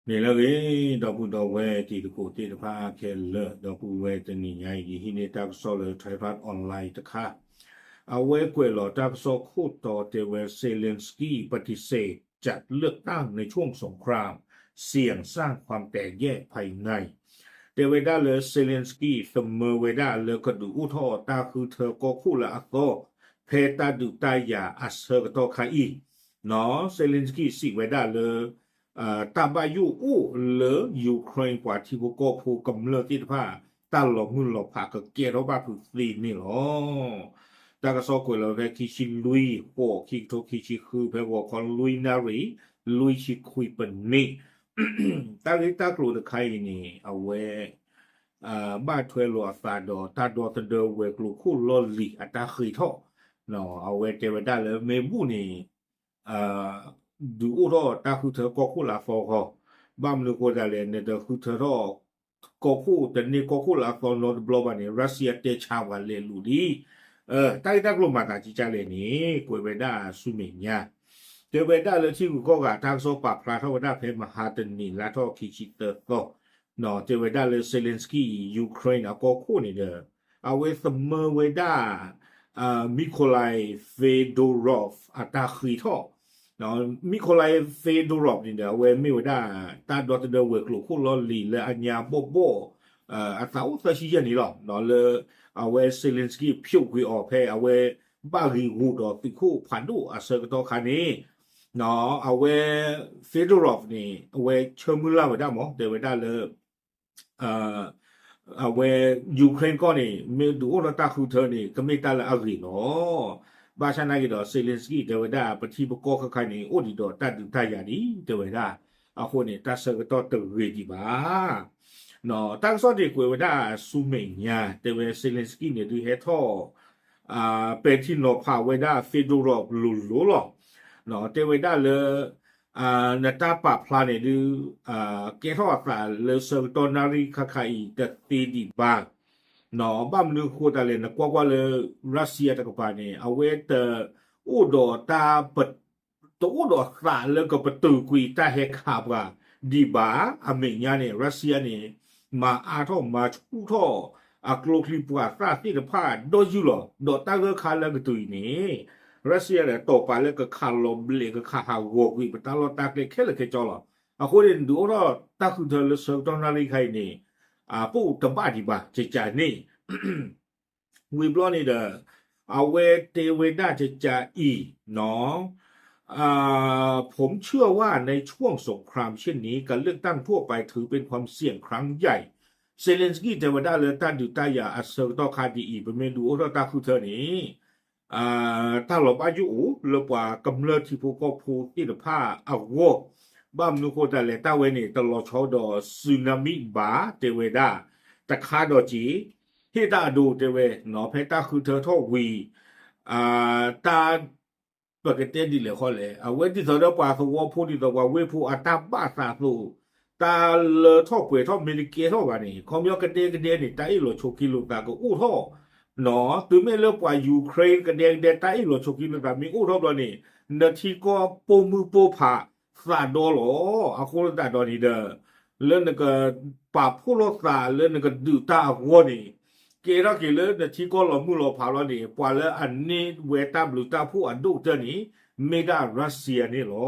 န့ၣ်လၢအဂ့ၤ ဒီပုၢ်ဒီဝဲၢ်တံၤသကိးသ့ၣ်တဖၣ်ခဲလၢာ် ဒီပုၢ်ဝဲၢ်တနံၤညါအံၤ ယဟံးန့ၢ်တၢ်ကစီၣ်လၢ Thai Post Online တခါ, အဝဲကွဲးလီၤတၢ်ကစီၣ်ခိၣ်တီတဲဝဲ Zelensky ပฏิเสธจัดเลือกตั้งในช่วงสงคราม เสี่ยงสร้างความแตกแยกภายใน တဲဝဲဒၣ်လၢ Zelensky သမၢဝဲဒၣ်လၢကဒုးအိၣ်ထီၣ်တၢ်ဃုထၢကီၢ်ခိၣ်လၢအသီ ဖဲတၢ်ဒုးတၢ်ယၤအဆၢကတီၢ်ခါအံၤ, Zelensky စံးဝဲဒၣ်လၢ တၢ်ဘၣ်ယိၣ်အိၣ်လၢ Ukraine ပှၤထံဖိကီၢ်ဖိကမျၢၢ်သ့ၣ်တဖၣ် တၢ်လီၤမုၢ်လီၤဖးကကဲထီၣ်ဘၣ်ဖုးသ့န့ၣ်လီၤ. တၢ်ကစီၣ်ကွဲးလီၤဖဲခံဆံလွံၢ် ဃိး ခံကထိခံဆံဃု ဖဲဂီၤခီလွံၢ်နၣ်ရံၣ် လွံၢ်ဆံခွံပနံး, တၢ်ဂ့ၢ်တၢ်ကျိၤတခါအံၤန့ၣ် အဝဲ ဘၣ်ထွဲလိာ်အသးဒီးတၢ်ဒီသဒၢဝဲၤကျိၤခိၣ်လီၢ်လံၤအတၢ်ဃ့ထီၣ်, အဝဲတဲဝဲဒၣ်လၢမ့ၢ်ဘူၣ်န့ၣ် ဒုးအိၣ်ထီၣ်တၢ်ဃုထၢကီၢ်ခိၣ်လၢအသီဃီ, ဘၣ်မနုၤအဃိသတးလဲၣ် နတဃုထၢထီၣ် ကီၢ်ခိၣ်တန့ၢ်ကီၢ်ခိၣ်လၢအသီနီတဘျီဘၣ်န့ၣ် Russia တဲဆါပှၤလဲၤလိာ်လံ. တၢ်ဂ့ၢ်တၢ်ကျိၤမၤသးကကၢ်လဲၣ်န့ၣ် ကွဲးဝဲဒၣ်ဆူမဲာ်ညါ, တဲဝဲဒၣ်လၢထံဂုၤကီၢ်ဂၤတၢ်ကစီၣ်ပာ်ဖျါထီၣ်ဝဲဒၣ်ဖဲမဟါတနံၤလါထီၣ်ခံဆံသၢသီ, တဲဝဲဒၣ်လၢ Zelensky Ukraine အကီၢ်ခိၣ်န့ၣ်ဒီး အဝဲသမၢဝဲဒၣ် Mykolaiv Fedorov အတၢ်ဃ့ထီၣ်, Mykolaiv Fedorov န့ၣ်ဒီး အဝဲမ့ၢ်ဝဲဒၣ် တၢ်ဒီသဒၢဝဲၤကျိၤခိၣ်လီၢ်လံၤလၢအညါဘီၣ်ဘီၣ် အသးအိၣ်သၢဆံယဲၢ်နံၣ်လီၤ. လၢ အဝဲ Zelensky ဖြုတ်ကွံာ်အီၤဖဲအဝဲ ဘၣ်ဂံာ်ဂူာ်ဒီးသုးခိၣ်ဖးဒိၣ်အဆၢကတီၢ်ခါန့ၣ်, အဝဲ Fedorov န့ၣ် အဝဲဆၢမုၢ်လၢ်ဝဲဒၣ်မး တဲဝဲဒၣ်လၢ အဝဲ Ukraine ကီၢ်န့ၣ် မ့ၢ်ဒုးအိၣ်ထီၣ်တၢ်ဃုထၢန့ၣ် ကမ့ၢ်တၢ်လၢအဂ့ၤလီၤ. ဘၣ်ဆၣ်နာ်က့ဒီး Zelensky တဲဝဲဒၣ် ပထံပကီၢ်ခါခါန့ၣ် အိၣ်ဒံးဒီးတၢ်ဒုးတၢ်ယၤဒံး တဲဝဲဒၣ်, အဃိန့ၣ် တၢ်ဆၢကတီၢ်တဂ့ၤဒံးဘၣ်. တၢ်ကစီၣ်န့ၣ်ကွဲးဝဲဒၣ်ဆူမဲာ်ညါ တဲဝဲ Zelensky န့ၣ်ဒုးဟဲထီၣ် ပဲာ်ထံနီၤဖးဝဲဒၣ် Fedorov လိၤလိၤလီၤ. တဲဝဲဒၣ်လၢ နတၢ်ပာ်ဖျါန့ၣ်ဒုး ကဲထီၣ်အသးလၢဆၢကတီၢ်နၣ်ရံၣ်ခါခါအံၤတသ့ဒံးဘၣ်. ဘၣ်မနုၤအဃိသတးလဲၣ် နကွၢ်ကွၢ်လၢ Russia တကပၤန့ၣ် အဝဲတအိၣ်ဒီးတၢ် တအိၣ်ဒီးသးလၢကပတုာ်ကွံာ်တၢ်ဟဲခးပှၤဒံးဘၣ်. အမဲာ်ညါန့ၣ် Russia န့ၣ် မၤအါထီၣ်မၤဆူၣ်ထီၣ် အကျိချံပှၤသၣ်သ့ၣ်တဖၣ်ဒီးယုၢ်လီၤ. ဒီးတၢ်ဂၢၢ်ခါလၢကတုၤအံၤန့ၣ် Russia ဒီးတီၤပာ်လၢကခးလီၤဘျဲးကခးဟးဂီၤကွံာ်ပတၢ်လီၢ်တၢ်ကျဲခဲလၢာ်ခဲဆ့လီၤ. အဃိန့ၣ် ဒုးအိၣ်ထီၣ်တၢ်ဃုထၢလၢဆၢကတီၢ်နၣ်ရံၣ်ခါအံၤန့ၣ် အပိၣ်တဘၣ်ဒံးဘၣ်ကကန့ၣ် ဝံၤဘျီန့ၣ်ဒီး အဝဲတဲဝဲဒၣ်ကကအံၤ ผมเชื่อว่าในช่วงสงครามเช่นนี้การเลือกตั้งทั่วไปถือเป็นความเสี่ยงครั้งใหญ่ Zelensky တဲဝဲဒၣ်လၢတၢ်ဒုးတၢ်ယၤအဆၢကတီၢ်ခါဒ်အံၤ ပမ့ၢ်ဒုးအိၣ်ထီၣ်တၢ်ဃုထၢန့ၣ် တၢ်လီၤဘၣ်ယိၣ်အိၣ်လၢပှၤကမျၢၢ်ထံဖိကီၢ်ဖိသ့ၣ်တဖၣ်အဂီၢ်, ဘၣ်မနုၤဃိသတးလဲၣ် တၢ်ဝဲန့ၣ် တလီၤဆီဒီး tsunami ဘၣ် တဲဝဲဒၣ်, တခါဒီးက့ၤ ဟ့ၣ်တၢ်အဒိတဲဝဲ ဖဲတၢ်ဃုထၢထီၣ်ဝံၤ တၢ် ပကတဲဒ်လဲၣ်ဃီလဲၣ် အဝဲဒ်သိးဒီးပှၤသဝီဖိဒ်သိးပှၤဝ့ၢ်ဖိအတၢ်ဘၣ်သးအသိး တၢ်လၢထီၣ်ပှဲၤထီၣ်မ့ၢ်တကဲထီၣ်ဘၣ်န့ၣ် ခီပညီကဒဲကဒဲန့ၣ် တၢ်အ့ၣ်လိာ်ဆိးက့လိာ်သးကအိၣ်ထီၣ်, တုၤမ့ၢ်လၢပှၤ Ukraine ကဒဲကဒဲ တၢ်အ့ၣ်လိာ်ဆိးက့လိာ်သးမ့ၢ်အိၣ်ထီၣ်ဘျီန့ၣ် နထံကီၢ်ပိာ်မုၣ်ပိာ်ဖးသးဒီလီၤ. အဃိသတးဒီးန့ၣ်ဒီး လၢနကပာ်ဖှိၣ်လိာ်သးလၢနကဒုးတၢ်အဂီၢ်န့ၣ် ကဲထီၣ်က့ၤလၢနထံကီၢ်လီၤမုၢ်လီၤဖးလီၤန့ၣ် ပှၤလၢအန့ၢ်ဝဲတၢ်ဘျုးတၢ်ဖှိၣ်အဒိၣ်ကတၢၢ်န့ၣ် မ့ၢ်ဒၣ် Russia န့ၣ်လီၤ.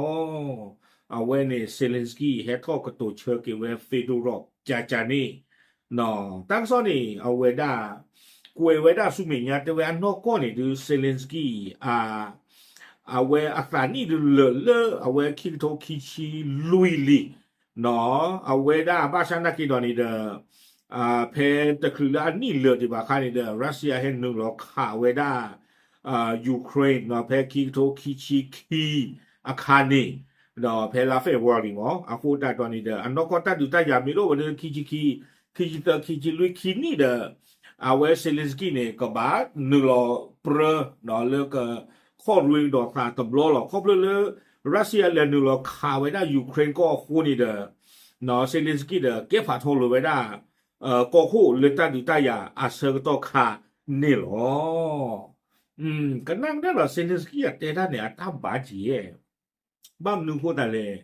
အဝဲန့ၣ် Zelensky ဟဲထီၣ်ကတိၤဆၢက့ၤဝဲ Fedorov ကကန့ၣ် တၢ်ကစီၣ်န့ၣ် အဝဲဒၣ် ကွဲးဝဲဒၣ်ဆူမဲာ်ညါ တဲဝဲအနီၢ်ကီၢ်န့ၣ်ဒုး Zelensky အ အဝဲအသးနံၣ်ဒုးလၢာ်လၢအဝဲခံကထိခံဆံလွံၢ်လံ. အဝဲဒၣ်ဘၣ်ဆၣ်နာ်က့ဒီးန့ၣ်ဒီး ဖဲတချုးလၢအနံၣ်လၢာ်ဒံးဘၣ်အခါန့ၣ်ဒီး Russia ဟဲနုာ်လီၤခးဝဲဒၣ် Ukraine ဖဲခံကထိခံဆံခံအခါန့ၣ် ဒီးဖဲလါ February မး အဃိသတးဒီးန့ၣ်ဒီး အနီၢ်ကီၢ်တၢ်ဒုးတၢ်ယၤမ့ၢ်တအိၣ်ဝဲလၢခံဆံခံ ခံဆံသၢ ခံဆံလွံၢ်ခံနံၣ်ဒီး အဝဲ Zelensky န့ၣ် ကဘၣ်နုာ်လီၤပြၢ လၢကခီၣ်ရွ့ဒီးသးတဘျီလီၤ. ခီဖျိလၢ Russia လဲၤနုာ်လီၤခးဝဲဒၣ် Ukraine ကီၢ်အဃိန့ၣ်ဒီး Zelensky ဒီး ကဲဖးထီလိာ်ဝဲဒၣ် ကီၢ်ခိၣ်လၢတၢ်ဒုးတၢ်ယၤအဆၢကတီၢ်ခါန့ၣ်လီၤ. ကနၣ်ကဒါဒီး Zelensky အတဲတၢ်န့ၣ် အတၢ်ဘၣ်က့ၤ ဘၣ်မနုၤဃိသတးလဲၣ်,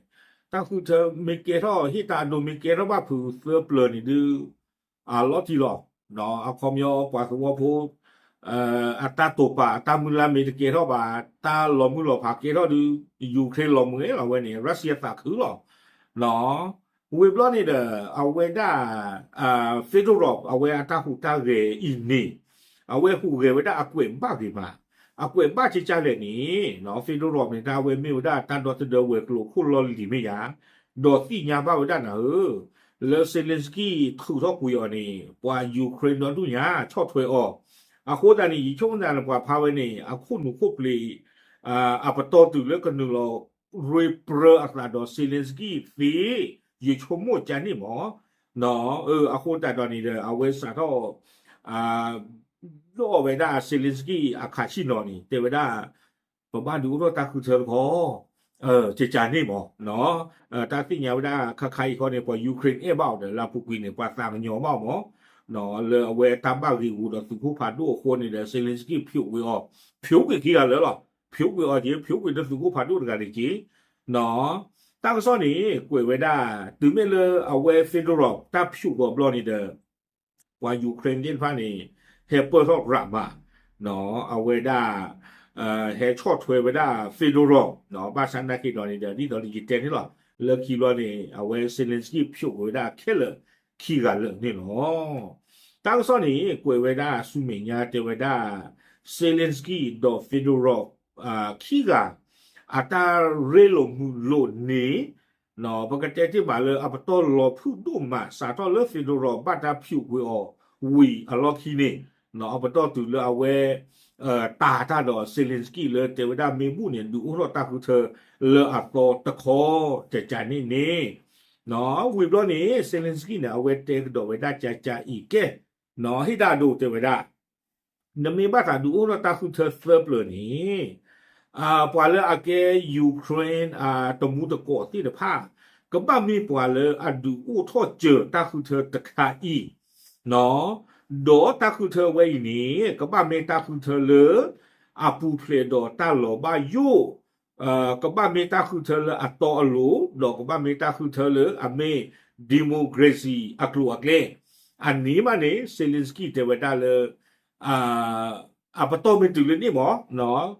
တၢ်ဃုထၢမ့ၢ်ကဲထီၣ် ဟ့ၣ်တၢ်အဒိမ့ၢ်ကဲထီၣ်ဘၣ်ဖုးသၢပျၢၤန့ၣ်ဒုး အလီၤတံၢ်လီၤ. အခီပညီပှၤသဝီဖိ အတၢ်တိာ်ပာ်အတၢ်မုၢ်လၢ်မ့ၢ်တကဲထီၣ်ဘၣ် တၢ်လီၤမုၢ်လီၤဖးကဲထီၣ်ဒုး Ukraine လီၤမုၢ်လီၤဖးလီၤဝဲန့ၣ် Russia သးခုလီၤ. ဝံၤဘျီန့ၣ်ဒီး အဝဲဒၣ် Fedorov အဝဲအတၢ်ဟူးတၢ်ဂဲၤအံၤန့ၣ် အဝဲဟူးဂဲၤဝဲဒၣ်အကွဲးဘၣ်ဂ့ၤမး, အကွဲးဘၣ်ကကၢ်လဲၣ်န့ၣ် Fedorov န့ၣ် တၢ်ဝဲမ့ၢ်ဝဲဒၣ်တၢ်ဒီသဒၢဝဲၤကျိၤခိၣ်လီၢ်လံၤမ့ၢ်ယၤ, ဒီးသ့ၣ်ညါဘၣ်ဝဲဒၣ်နၤဧၢ, လၢ Zelensky ထုးထီၣ်ကွံာ်အီၤန့ၣ် ပှၤ Ukraine ဒီဒူၣ်ညါဆီၣ်ထွဲအီၤ, အဃိသတးန့ၣ် ယဆိကမိၣ်သးန့ၣ် ပှၤဖးဝဲန့ၣ် အခိၣ်နူာ်ခိၣ်ပျ့ၤ အပတီၢ်တုၤလၢကနုာ်လီၤရ့ပြၢအသးဒီး Zelensky သ့, ယဆိကမိၣ်ကန့ၣ်မး, အဃိသတးဒီးန့ၣ်ဒီး အဝဲစးထီၣ် ဒိးဝဲဒၣ် Zelensky အခးဆံၣ်နီၤန့ၣ် တဲဝဲဒၣ် ပဘၣ်ဒုးအိၣ်ထီၣ်တၢ်ဃုထၢတခီ ကကန့ၣ်မး, တၢ်သ့ၣ်ညါဝဲဒၣ်ခါခါအံၤခီန့ၣ် ပှၤ Ukraine အဲၣ်ဘၣ်အီၤဒီး လၢအပူၤကွံာ်န့ၣ် ပှၤသးကညီၤဘၣ်အီၤမး, လၢအဝဲတၢ်ဘၣ်ဂ့ၤဂီၤဒီးသုးခိၣ်ဖးဒိၣ်အဃိန့ၣ်ဒီး Zelensky ဖျိးကွံာ်အီၤ, ဖျိးကွံာ်ခံဂၤလၢာ်လီၤ, ဖျိးကွံာ်အီၤက့ၤ ဖျိးကွံာ်ဒီးသုးခိၣ်ဖးဒိၣ်တဂၤန့ၣ်က့ၤ, တၢ်ကစီၣ်န့ၣ် ကွဲးဝဲဒၣ် တုၤမ့ၢ်လၢအဝဲ Fedorov တၢ်ဖျိးကွံာ်အီၤဘျီန့ၣ်ဒီး ပှၤ Ukraine သ့ၣ်တဖၣ်န့ၣ် ဟဲပၢၢ်ထီၣ်ရးမး, အဝဲဒၣ် ဟဲဆီၣ်ထွဲဝဲဒၣ် Fedorov ဘၣ်ဆၣ်နာ်က့ၤဒီးန့ၣ်ဒီး ဒ်သိးလၢယတဲန့ၣ်လီၤ, လၢခံဘျီန့ၣ် အဝဲ Zelensky ဖျိးကွံာ်ဝဲဒၣ်ခဲလၢာ်ခံဂၤလၢာ်န့ၣ်လီၤ. တၢ်ကစီၣ်န့ၣ် ကွဲးဝဲဒၣ်ဆူမဲာ်ညါတဲဝဲဒၣ် Zelensky ဒီး Fedorov ခံဂၤ အတၢ်ရ့လိာ်မုာ်လိာ်န့ၣ် ပကတဲတ့ၢ်မးလၢအပတီၢ်လီၤဖုၣ်ဒိၣ်မး စးထီၣ်လၢ Fedorov ဘၣ်တၢ်ဖျိးကွံာ်အီၤဝံၤအလီၢ်ခံန့ၣ်, အပတီၢ်တုၤလၢအဝဲ တၤတၢ်ဒီး Zelensky လၢတဲဝဲဒၣ်မ့ၢ်ဘူၣ်န့ၣ် ဒုးအိၣ်ထီၣ်တၢ်ဃုထၢလၢအသီတခီ ကကန့ၣ်န့ၣ်, ဝံၤဘျီန့ၣ် Zelensky န့ၣ် အဝဲတဲကဒီးဝဲဒၣ်ကကအံၤကဲ, ဟ့ၣ်တၢ်အဒိတဲဝဲဒၣ် နမ့ၢ်ဘၣ်သးဒုးအိၣ်ထီၣ်တၢ်ဃုထၢသၢပျၢၤန့ၣ်, ပှၤလၢအကဲ Ukraine တမူတကိးသ့ၣ်တဖၣ် ကဘၣ်မ့ၢ်ပှၤလၢအဒုးအိၣ်ထီၣ်စၢၤတၢ်ဃုထၢတခါအံၤ, ဒီးတၢ်ဃုထၢဝဲအံၤန့ၣ် ကဘၣ်မ့ၢ်တၢ်ဃုထၢလၢ အပူၤဖျဲးဒီးတၢ်လီၤဘၣ်ယိၣ် ကဘၣ်မ့ၢ်တၢ်ဃုထၢလၢအတီအလိၤ ဒီးကဘၣ်မ့ၢ်တၢ်ဃုထၢလၢအမ့ၢ် democracy အကျိၤအကျဲ, အန့ၣ်မးန့ၣ် Zelensky တဲဝဲဒၣ်လၢ အပတီၢ်မ့ၢ်တုၤလၢန့ၣ်မး,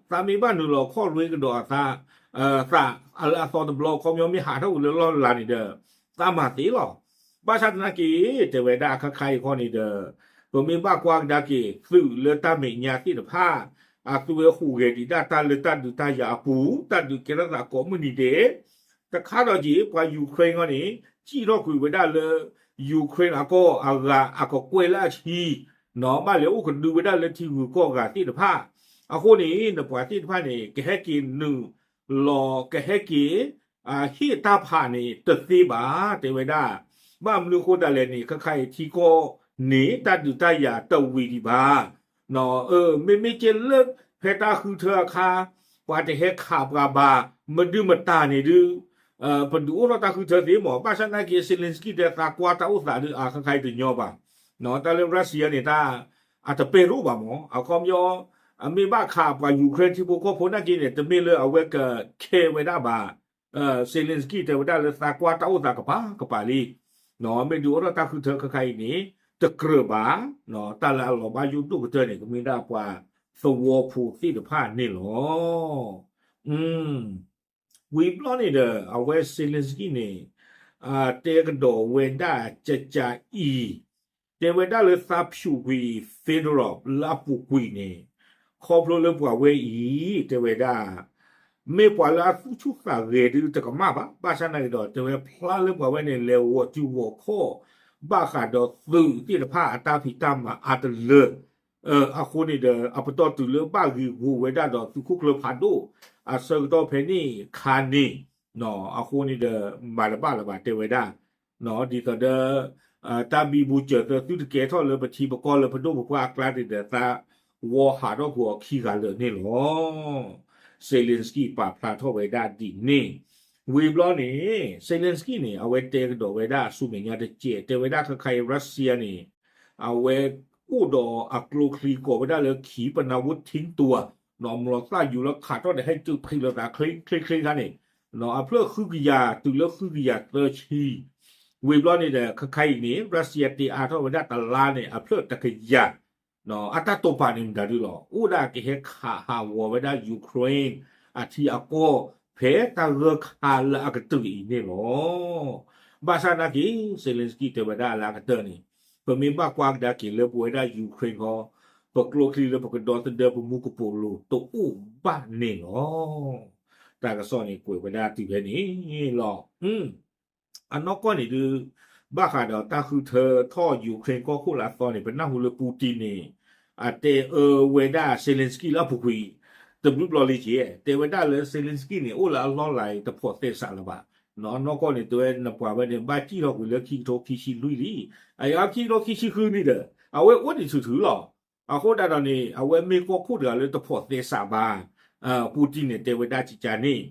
သးမ့ၢ်ဘၣ်နုာ်လီၤခီၣ်ရ့ကဒီးအသး, သးလၢအသီတဘျီ ခီပညီမ့ၢ်ဟးထီၣ်ဝံၤလၢလီၢ်လၤန့ၣ်ဒီး သးမၤသ့လီၤ. ဘၣ်ဆၣ်သနာ်က့ တဲဝဲဒၣ်ခါခါအံၤခီန့ၣ်ဒီး ပမ့ၢ်ဘၣ်ကွၢ်ကဒါက့ၤ သုးလၢတၢ်မဲာ်ညါသ့ၣ်တဖၣ် အသုဝဲဟူးဂဲၤဒံးဒၣ်တၢ်လၢတၢ်ဒုးတၢ်ယၤအပူၤ တၢ်ဒုးကဲထီၣ်သးကိးမုၢ်နံၤဒဲး တခါဒီးက့ၤ ပှၤ Ukraine ခီန့ၣ် စံၣ်ထီၣ်ကွံာ်ဝဲဒၣ်လၢ Ukraine အကီၢ်အဂၤအကကွဲၢ်လၢအဆံ, ဘၣ်လဲၤအိၣ်ကဒုဝဲဒၣ်လၢထံဂုၤကီၢ်ဂၤသ့ၣ်တဖၣ်, အဃိန့ၣ် နပှၤသ့ၣ်တဖၣ်န့ၣ် ကဟဲက့ၤနုာ်လီၤ ကဟဲက့ၤ ဟ့ၣ်တၢ်ဖးန့ၣ်တသ့ဘၣ် တဲဝဲဒၣ်, ဘၣ်မနုၤအဃိသတးလဲၣ်န့ၣ် ခါခါအံၤထံကီၢ်န့ၣ် တၢ်ဒုးတၢ်ယၤတဝံၤဒံးဘၣ် မ့မ့ၢ်ကဲလၢဖဲတၢ်ဃုထၢအခါ ပှၤတဟဲခးပှၤဘၣ် မဒုမတၤန့ၣ်ဒုး ပဒုးအိၣ်ထီၣ်တၢ်ဃုထၢသ့မး, ဘၣ်ဆၣ်နာ်က့ Zelensky တဲသးကွၢ်တၢ်အိၣ်သးဒုး အခါခါအံၤတညီဘၣ်, တၢ်လၢ Russia န့ၣ် တၢ်အတပဲၢ်တအိၣ်ဘၣ်မး, အခီပညီ အမ့ၢ်ဘၣ်ခးပှၤ Ukraine ထံဖိကီၢ်ဖိနာ်က့န့ၣ် တမ့ၢ်လၢအဝဲကခဲဝဲဒၣ်ဘၣ်, Zelensky တဲဝဲဒၣ်လၢသးကွၢ်တၢ်အိၣ်သးကပၤကပၤလံ, မ့ၢ်ဒုးအိၣ်ထီၣ်တၢ်ဃုထၢခါခါအံၤန့ၣ် တကြၢးဘၣ်, တၢ်လၢအလီၤဘၣ်ယိၣ်ဒိၣ်ကတၢၢ်န့ၣ် ကမ့ၢ်ဒၣ်ပှၤသဝီဖိသ့ၣ်တဖၣ်န့ၣ်လီၤ. ဝံၤဘျီန့ၣ်ဒီး အဝဲ Zelensky န့ၣ် တဲကဒီးဝဲဒၣ်ကကအံၤ, တဲဝဲဒၣ်လၢသးဖၠူးကွံာ် Fedorov လၢအပူၤကွံာ်န့ၣ် ခီဖျိလၢပှၤဝဲအံၤ တဲဝဲဒၣ် မ့ၢ်ပှၤလၢအသူၣ်ဆူၣ်သးဂဲၤဒုးတကမၣ်ဘၣ်, ဘၣ်ဆၣ်နာ်က့ဒီး တဲဝဲဖျါလၢပှၤဝဲန့ၣ် လဲၤဂီၤစုဂီၤခီၣ် ဘၣ်ဃးဒီးသုးသ့ၣ်တဖၣ်အတၢ်ဖံးတၢ်မၤအါတလၢ အဃိန့ၣ်ဒီး အပတီၢ်တုၤလၢဘၣ်ဂ့ၤဂီၤဝဲဒၣ်ဒီးသုးခိၣ်ကျၢၢ်ဖးဒိၣ် အဆၢကတီၢ်ဖဲန့ၣ်ခါန့ၣ်, အဃိန့ၣ်ဒီး မၤတဘၣ်လၢၤဘၣ်တဲဝဲဒၣ်, ဒ်သိးဒီး တၢ်ဘံဘူစၢၤသၢသုတကဲထီၣ်လၢပထံပကီၢ်လၢပဒိၣ်ပပှၢ်အကျါန့ၣ်ဒီး သးဝီဟးထီၣ်ကွံာ်အီၤခံဂၤလၢာ်န့ၣ်လီၤ. Zelensky ပာ်ဖျါထီၣ်ဝဲဒၣ်ဒ်န့ၣ်, ဝံၤဘျီန့ၣ် Zelensky န့ၣ် အဝဲတဲကဒီးဝဲဒၣ်ဆူမဲာ်ညါတစဲး တဲဝဲဒၣ်ခါခါအံၤ Russia န့ၣ် အဝဲအိၣ်ဒီးအကျိချံကိးဝဲဒၣ်လၢ ขีปนาวุธทิ้งตัว, နီၢ်မျိာ်သၣ်ယူၤလၢခးထီၣ်ဒီးဟဲတုၤဖံးလိာ်သးချ့ချ့ချ့ခါန့ၣ်, အဖျၢၣ်ဃုကယၤတုၤလၢဃုကယၤသၢဆံ, ဝံၤဘျီန့ၣ်ဒီး ခဲခါအံၤန့ၣ် Russia တ့အါထီၣ်ဝဲဒၣ်တလါန့ၣ် အဖျၢၣ်တကယၤ, အတၢ်တိာ်ပာ်န့ၣ်မတၤဒုလီၤ အိၣ်ဒၣ်ကဟဲခးဟးဂီၤဝဲဒၣ် Ukraine အထံအကီၢ် ဖဲတၢ်ဂၢၢ်ခါလၢအကတၢၢ်အံၤန့ၣ်လီၤ. ဘၣ်ဆၣ်နာ်က့ Zelensky တဲဝဲဒၣ်လၢအကတၢၢ်န့ၣ် ပမ့ၢ်ဘၣ်ကွၢ်ကဒါက့ၤလၢပဝဲဒၣ် Ukraine ခီ ပကျိချံလၢပကဒီသဒၢပမူကပိာ်လိၤတအိၣ်ဘၣ်န့ၣ်လီၤ. တၢ်ကစီၣ်န့ၣ်ကွဲးဝဲဒၣ်တုၤဖဲန့ၣ်လီၤ. အနီၢ်ကီၢ်န့ၣ်ဒုး ဘၣ်ဃးဒီးတၢ်ဃုထၢထီၣ် Ukraine ကီၢ်ခိၣ်လၢအသီန့ၣ် ပနၢ်ဟူလၢ Putin န့ၣ် အတဲအၢဝဲဒၣ် Zelensky လၢအပူၤကွံာ် တဘျုးဘျီလံက့ၤ တဲဝဲဒၣ်လၢ Zelensky န့ၣ် အိၣ်လၢအလီၢ်လၤအံၤ တဖိးသဲစးလၢၤဘၣ်. နီၢ်ကီၢ်န့ၣ် တဲဝဲနပှၤဝဲန့ၣ် ဘၣ်စံၣ်ထီၣ်ကွံာ်လၢခံကထိခံဆံလွံၢ်လံ. အအံၤခံကထိခံဆံဃုန့ၣ်ဒီး အဝဲအိၣ်ဒံးဆူၣ်ဆူၣ်လီၤ. အဃိသတးဒီးန့ၣ် အဝဲမ့ၢ်ကီၢ်ခိၣ်တဂၤလၢတဖိးသဲစးဘၣ် Putin န့ၣ် တဲဝဲဒၣ်ကကန့ၣ်,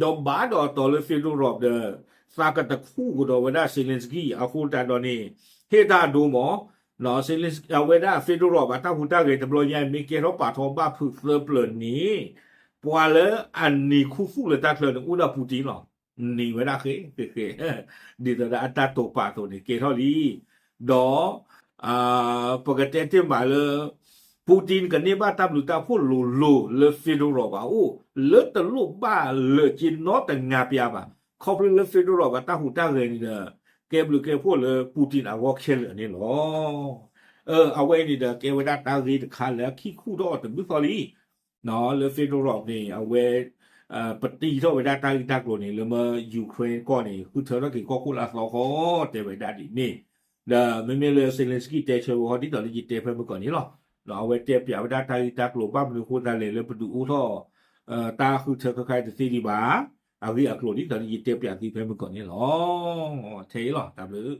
ဒီးဘၣ်ဒီးအတီၤလၢ Fedorov ဒီး သးကတခူၣ်ကဒီးဝဲဒၣ် Zelensky အဃိသတးဒီးန့ၣ် ဟ့ၣ်တၢ်အဒိမး အဝဲဒၣ် Fedorov အတၢ်ဟူးတၢ်ဂဲၤတဘျီညါအံၤ မ့ၢ်ကဲထီၣ်ပာ်ထီၣ်ဘၣ်ဖုးသၢပျၢၤန့ၣ် ပှၤလၢအနံၤခူသူၣ်လၢတၢ်ချၢန့ၣ် အိၣ်ဒၣ် Putin လီၤ. နံၤဝဲဒၣ်ဃဲဃဲဃဲ ဒ်သိးဒီးအတၢ်တိာ်ပာ်အသိးန့ၣ် ကဲထီၣ်လံ. ဒီး ပကတဲတ့ၢ်မးလၢ Putin ကန့ၢ်ဘၣ်တၢ်ဘျုးတၢ်ဖှိၣ်လိၤလိၤလၢ Fedorov အအိၣ် လၢတလိၣ်ဘၣ်လၢာ်က့နီတနၤပျါဘၣ်. ခီဖျိလၢ Fedorov အတၢ်ဟူးတၢ်ဂဲၤန့ၣ်ဒီး ကဲဘျုးကဲဖှိၣ်လၢ Putin အဂီၢ်ခဲလၢာ်န့ၣ်လီၤ. အဝဲအံၤန့ၣ်ဒီး ကဲဝဲဒၣ်တၢ်ဂ့ၢ်တခါလၢအခံခူၣ်ထီၣ်တဘျုးသီလံ လၢ Fedorov န့ၣ် အဝဲ ပတံထီၣ်ဝဲဒၣ်တၢ်ဂ့ၢ်တၢ်ကျိၤန့ၣ် လၢမၢ Ukraine ကီၢ်န့ၣ် ဃုထၢထီၣ်က့ၤကီၢ်ခိၣ်လၢအသီဃီ တဲဝဲဒၣ်ဒ်န့ၣ်, ဒီးမ့မ့ၢ်လၢ Zelensky တဲဆၢဝဲဃီ ဒ်သိးလၢယတဲဖဲမုၢ်ကီၢ်န့ၣ်လီၤ. အဝဲတဲပျးဝဲဒၣ်တၢ်ဂ့ၢ်တၢ်ကျိၤ ဘၣ်မနုၤအဃိသတးလဲၣ် လၢပဒုးအိၣ်ထီၣ် တၢ်ဃုထၢခဲခါတသ့ဒံးဘၣ်, အဂ့ၢ်အကျိၤဒ်သိးလၢယတဲပျးသုဖဲမုၢ်ကီၢ်န့ၣ်လီၤ. ထဲအံၤလီၤ တၢ်ဘျုး